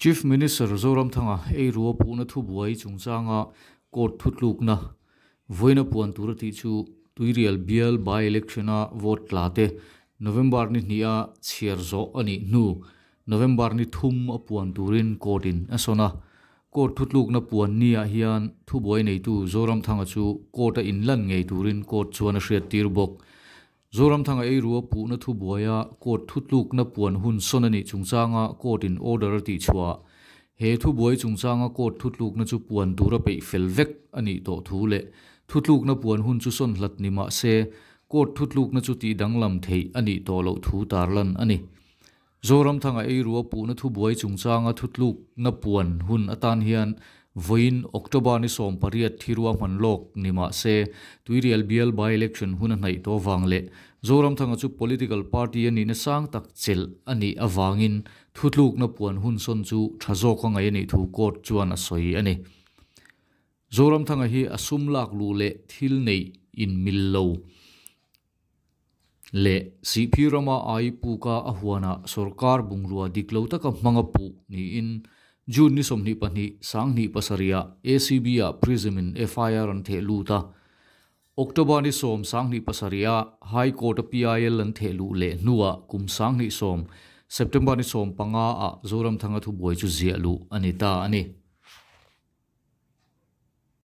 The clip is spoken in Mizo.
Chief Minister Zoramthanga ei rua puhna thubuai chungchanga court thutlukna vawiina puan tur a tih chu Tuirial bial by-election-a vote tla te November ni hniha chhiar zawh a nih hnu November ni thum a puan turin court in a sawn a. Court thutlukna puan niah hian thubuai neitu Zoramthanga chu court a inlan ngei turin court chuan a hriattir bawk. Zoramthanga ei rua puhna thubuaia court thutlukna puan hun sawn a nih chungchanga court in order a tihchhuah he thubuai chungchanga court thutlukna chu puan tura peih fel vek a nih tawh thu leh thutlukna puan hun chu sawn hlat ni mah se court thutlukna chu tih danglam theih a nih tawh loh thu tarlan a ni. Zoramthanga ei rua puhna thubuai chungchanga thutlukna puan hun atan hian vawiin October ni 18 thi rua hman lawk ni mah se Tuirial bial by-election hun a hnaih tawh vang leh Zoramthanga chu political party a nihna sang tak chelh a nih avangin thutlukna puan hun sawn chu tha zawk a ngaih a nih thu court chuan a sawi a ni. Zoramthanga hi a sum lak luh leh thil neih inmil lo leh Sihphir rama ai puka a huanah sorkar bungrua dik lo taka hmang a puh niin June ni 22 2007-ah ACB-ah Prism in FIR an theh lut a. October ni 10 2007-ah High Court-a PIL an theh luh leh hnuah kum 2010 September ni 15-ah Zoramthanga thubuai chu ziah luh a ni ta a ni.